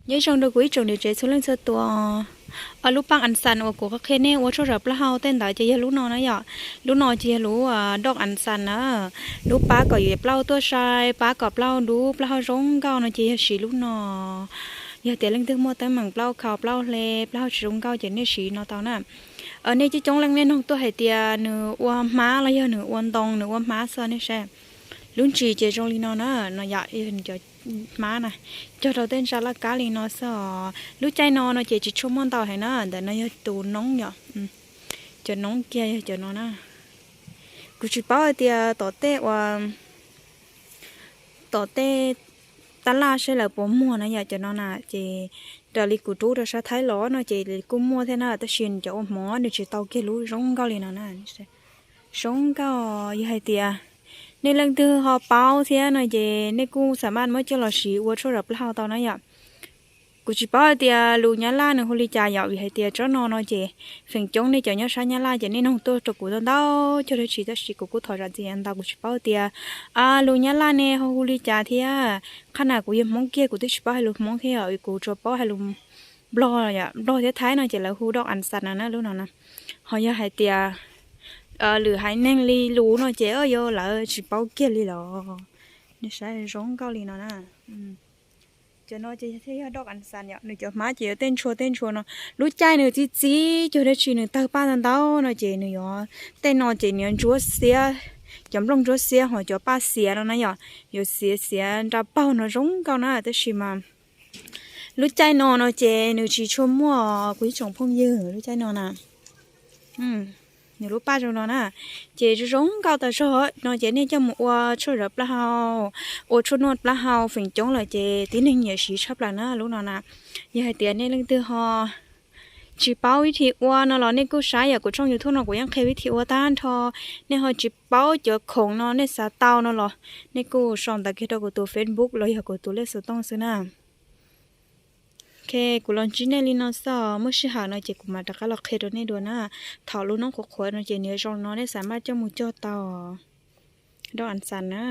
Nyob zoo rau kuv ib tsoom niam tsev txhua leej txhua tus. Lub paj as xas uas kuv qhia nej ua tshuaj zam plaub hau tej ntawd ces yog lub no na yom. Lub no ces yog lub doj as xas na. Lub pab kom yuav plaub tuaj sai, pab kom plaub dub plaub hau zoo nkauj no ces yog siv lub no. Yog tias leej twg muaj teeb meem plaub khau plaub hle, plaub hau tsis zoo nkauj ces nej siv no tau na. Nej coob coob leej nej nug tuaj hais tias nws ua hmab los yog nws ua ntoo, nws ua hmab xwb nej saib. Lub ntsis ces zoo li no na, no yog cov hmab na, cog rau tej ntsa laj kab li no xwb os. Lub caij no no ces tsis tshua muaj ntau heev na, ntawm no yog tus noob yom. Cov noob kiag yog cov no na. Kuv tsis paub hais tias tom tej ua tom tej tab laj seb lawv puas muag na yom, cov no na ces raws li kuv rub rau sab Thaib los no ces kuj muaj thiab na, tab sis cov ua hmoov nws tsis tau kiag lub zoo nkauj li no na. Zoo nkauj, yog hais tias nej leej twg ho paub thiab no ces nej kuj xam maj muab coj los siv ua tshuaj zam plaub hau tau na yom. Kuv tsis paub hais tias lus Nyab Laj nws hu li cas yom, vim hais tias tsob no no ces feem coob nej cov nyob sab Nyab Laj ces nej nug tuaj rau kuv ntau ntau cog dab tsi, tab sis kuv kuj thov zam txim ntau, kuv tsis paub tias lus Nyab Laj ne ho hu li cas thiab. Qhab na kuv yog Hmoob kiag kuv twb tsis paub hais lus Hmoob thiab, kuv tsuas paub hais lus Nplog, Nplog thiab Thaib no ces lawv hu doj as xas no na, lub no na. Ho yog hais tias lwm haiv neeg li lus no ces yuav lawv tsis paub kiag li los. Nej saib zoo nkauj li no na. Cov no ces thiaj yog doj as xas yom, nws cov hmab ces yuav tej ntshua tej ntshua no. Lub caij nws txi txiv cog dab tsi nws tawg paj ntau ntau no ces nws yuav, tej no ces nws yuav ntsuab xiab, cov nplooj ntsuab xiab ho cov paj xiav no na yom, yuav xiav xiav nra paug no zoo nkauj na, tab sis mas lub caij no no ces nws tsis tshua muaj kuv ib tsoom phooj ywg, lub caij no na. Nws lub paj zoo no na, ces zoo zoo nkauj tas zog no ces nej coj mus ua tshuaj zam plaub hau, ua tshuaj nuaj plaub hau feem coob lawm ces tib neeg nyiam siv tshaj plaws na lub no na. Yog hais tias nej leej twg ho tsis paub vib thi ua no los nej kuj saib yom, kuv tshooj YouTube no kuv yeej qhia vib thi ua tag nrho. Nej ho tsis paub cov khoom no nej xav tau no los nej kuj sau ntawv kiag rau kuv tus Facebook los yog kuv tus lej xov tooj xwb na. Ok, kuv los ntsib nej li no xwb, muaj sij hawm no ces kuv mam rov qab los qhia rau nej dua na. Thaum lub noob qhuav qhuav no ces nws zoo no nej xav maj coj mus cog tau doj as xas na.